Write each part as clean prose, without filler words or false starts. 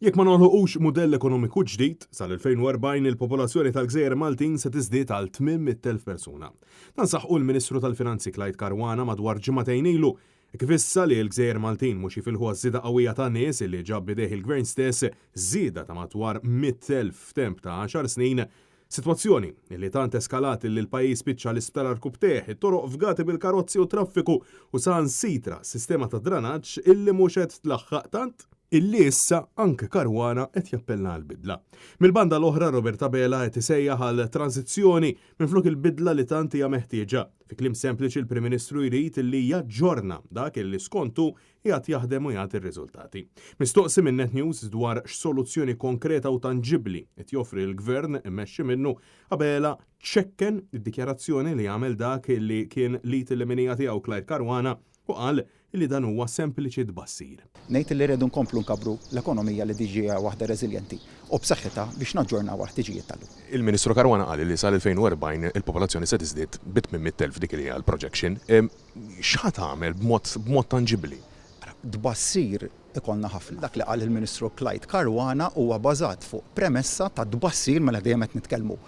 Jekk ma noħloqux mudell ekonomiku ġdid, sal-2040 il-popolazzjoni tal-gżejjer Maltin se tiżdied għal 800,000 persuna. Dan saħqu l-Ministru tal-Finanzi Clyde Caruana madwar ġimagħtejn ilu, hekk kif issa li l-gżejjer Maltin mhux jifilħu għaż-żieda qawwija ta' nies li ġab b'idejh il-Gvern stess, żieda ta' madwar 100,000 f'temp ta' għaxar snin, Sitwazzjoni li tant eskalat li l-pajjiż spiċċa l-isptar għarkupptejh, it-toroq fgati bil-karozzi u t-traffiku u saħansitra sistema ta' dranaġġ illi mhux qed tlaħħaq tant illi issa anke Caruana qed jappella għal bidla. Mill-banda l-oħra Robert Abela qed isejjaħ għal tranżizzjoni minflok il-bidla li tant hija meħtieġa. Fi kliem sempliċi l-Prim Ministru jrid illi jaġġorna dak illi skont hu qiegħed jaħdem u jagħti r-riżultati. Mistoqsi minn Net News dwar x'soluzzjoni konkreta u tanġibbli qed joffri l-Gvern immexxi minnu, Abela ċekken id-dikjarazzjoni li għamel dak li kien l-id il-leminija tiegħu Clyde Caruana u qal li dan huwa sempliċi tbassir. Ngħid li rridu nkomplu nkabbru l-ekonomija li diġi hija waħda reżiljenti u b'saħħitha biex naġġornaw għall-ħtiġijiet tal-lum. Il-Ministru Caruana qal li sal-2040 il-popolazzjoni se tiżdied bi 800,000 dik li hija l-projection. X'ħa tagħmel b'mod b'mod tanġibbli? Ara, tbassir ikollna ħafna. Dak li qal il-Ministru Clyde Caruana huwa bażat fuq premessa ta' tbassir, mela dejjem qed nitkellmu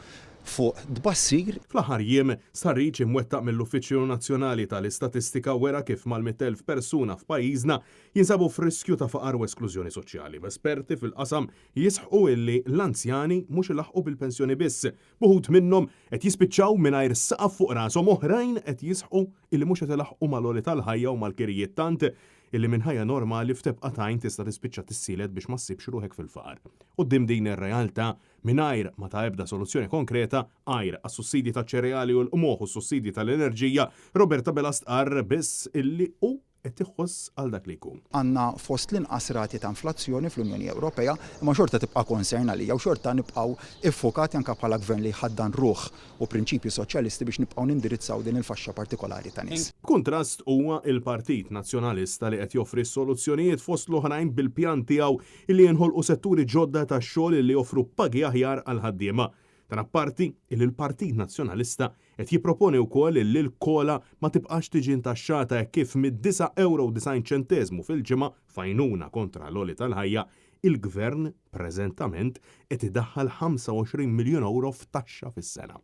fuq tbassir. Fl-aħħar jiem, stħarriġ imwettaq mill-Uffiċċju Nazzjonali tal-Istatistika wera kif mal-100,000 persuna f'pajjiżna jinsabu f'riskju ta' faqar u esklużjoni soċjali, b'esperti fil-qasam jisħqu illi l-anzjani mhux ilaħħqu bil-pensjoni biss, B'uħud minnhom qed jispiċċaw mingħajr saqaf fuq rashom, oħrajn qed jisħqu illi mhux qed ilaħħqu mal-għoli tal-ħajja u mal-kirjiet tant illi minn ħajja normali f'tebqa t'għajn tista' tispiċċa tissielet biex ma ssibx ruħek fil-faqar. Quddiem din ir-realtà, mingħajr ma ta ebda soluzzjoni konkreta, għajr għas-sussidji taċ-ċereali u l-qmuħ u s-sussidji tal-enerġija, Robert Abela stqarr biss illi hu qed iħoss għal dak li jkun. Għandna fost l-inqas rati ta' inflazzjoni fl-Unjoni Ewropea, imma xorta tibqa' concern għalija u xorta nibqgħu iffukati anke bħala Gvern li jħaddan ruħ u prinċipji soċjalisti biex nibqgħu nindirizzaw din il-faxxa partikolari ta' nies. B'kuntrast huwa l-Partit Nazzjonalista li qed joffri s-soluzzjonijiet fost l-oħrajn bil-pjan tiegħu illi jinħolqu setturi ġodda ta' xogħol illi joffru pagi aħjar għall-ħaddiema. Dan apparti illi l-Partit Nazzjonalista qed jipproponi wkoll illi l-COLA ma tibqax tiġi ntaxxata hekk kif mid-disa' ewro u 90 ċenteżmu fil-ġimgħa f'għajnuna kontra l-għoli tal-ħajja, il-Gvern preżentament qed idaħħal 25 miljun ewro f'taxxa fis-sena.